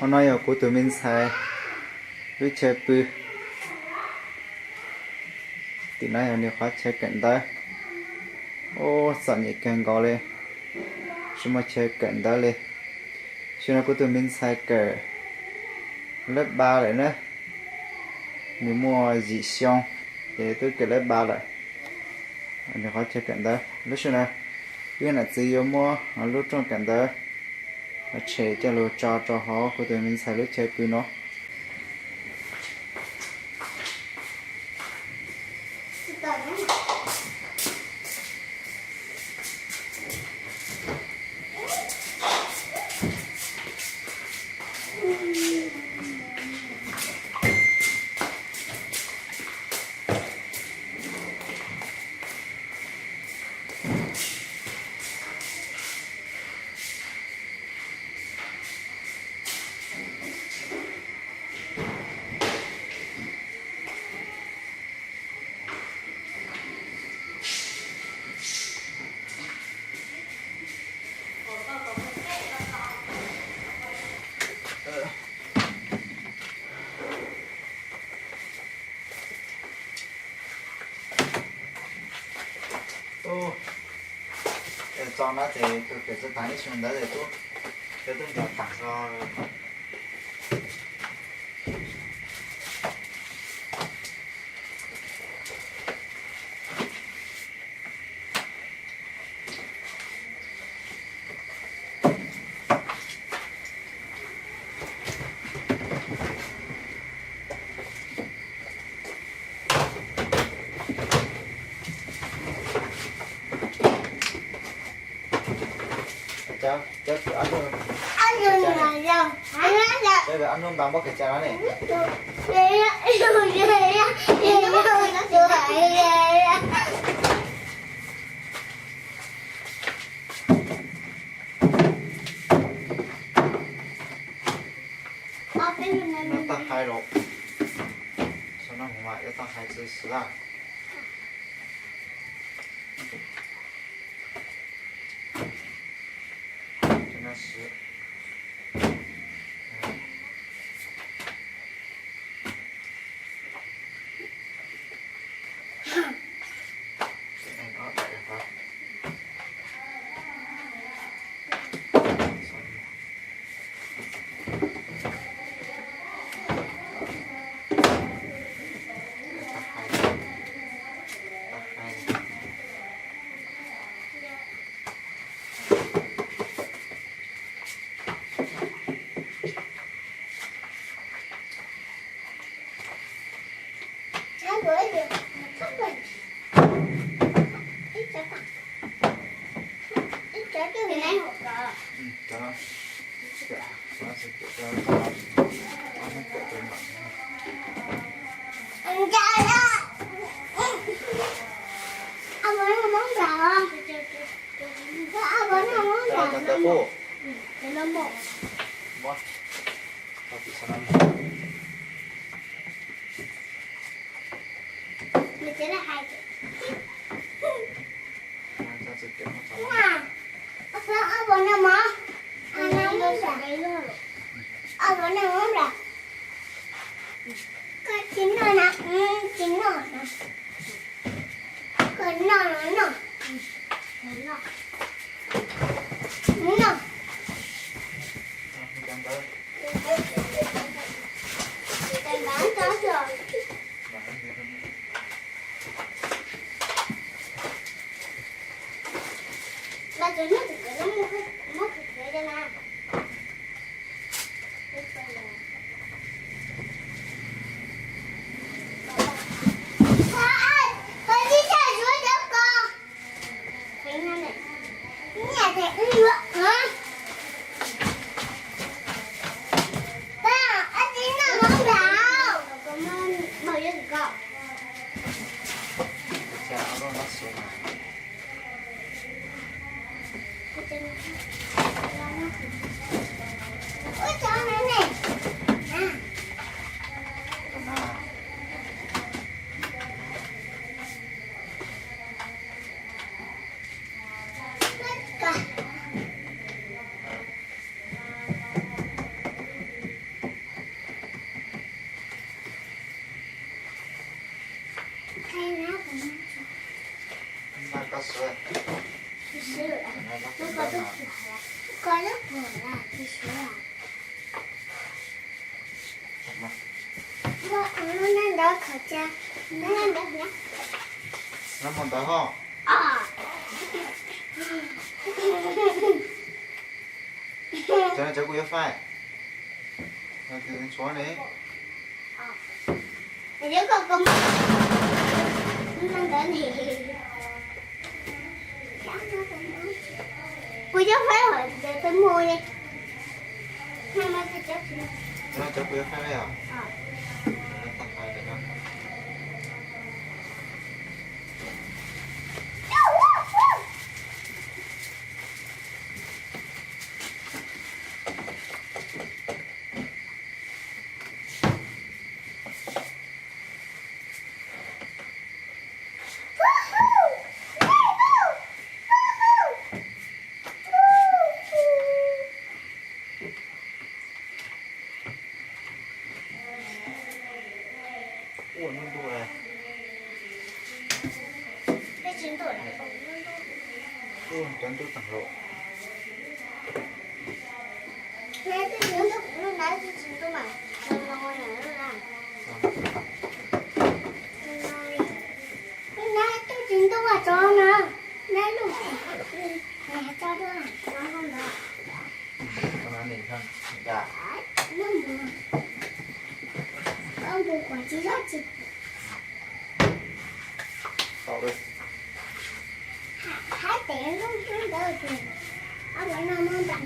Qhov no yog kuv tus me ntxhais lub chaw pw. Tim no yog nws qhov chaw kawm ntawv. Ub, txom nyem kawg nkaus li, tsis muaj chaw kawm ntawv li. Xyoo no kuv tus me ntxhais kawm lab ba lawm na, nws muaj yim xyoo, ces twb kawm lab ba lawm. Nws qhov chaw kawm ntawv lub sij hawm no, wb nam txiv yuav muab lub rooj kawm ntawv tshem coj los tso rau hauv kuv tus me ntxhais lub chaw pw no. Txo no ces kawm txog tag ib xyoo ntawd ces tub, tub nrog tag zog. Cov, cov, ob hnub, cov ob hnub npam muab kav cas no ne. Noj tag hais los, xyoo no mus mas yuav tau hais txog xwb lawm. Tsis noj na, tsis noj na. Koj noj los noj. Noj. Ntawd khaws cia, nyob ntawd, nyob ntawd ho. Cov no cov kuv yuav faib. Tshuav ne. Nyob ntawd ne. Kuv yuav faib hov ntawd mus li. Cov no cov kuv yuav faib os. Ua hnub ntuj, ua cov ntuj teem lawm. Lub nab twb tsis ntuj mas, lub nab twb tsis ntuj ua tsov na, nab lub, tso tuaj ntawd. Koj mus kuam tsis txhob tsis. Hab tes lub hnub ntawd ces ob lub no muab npam.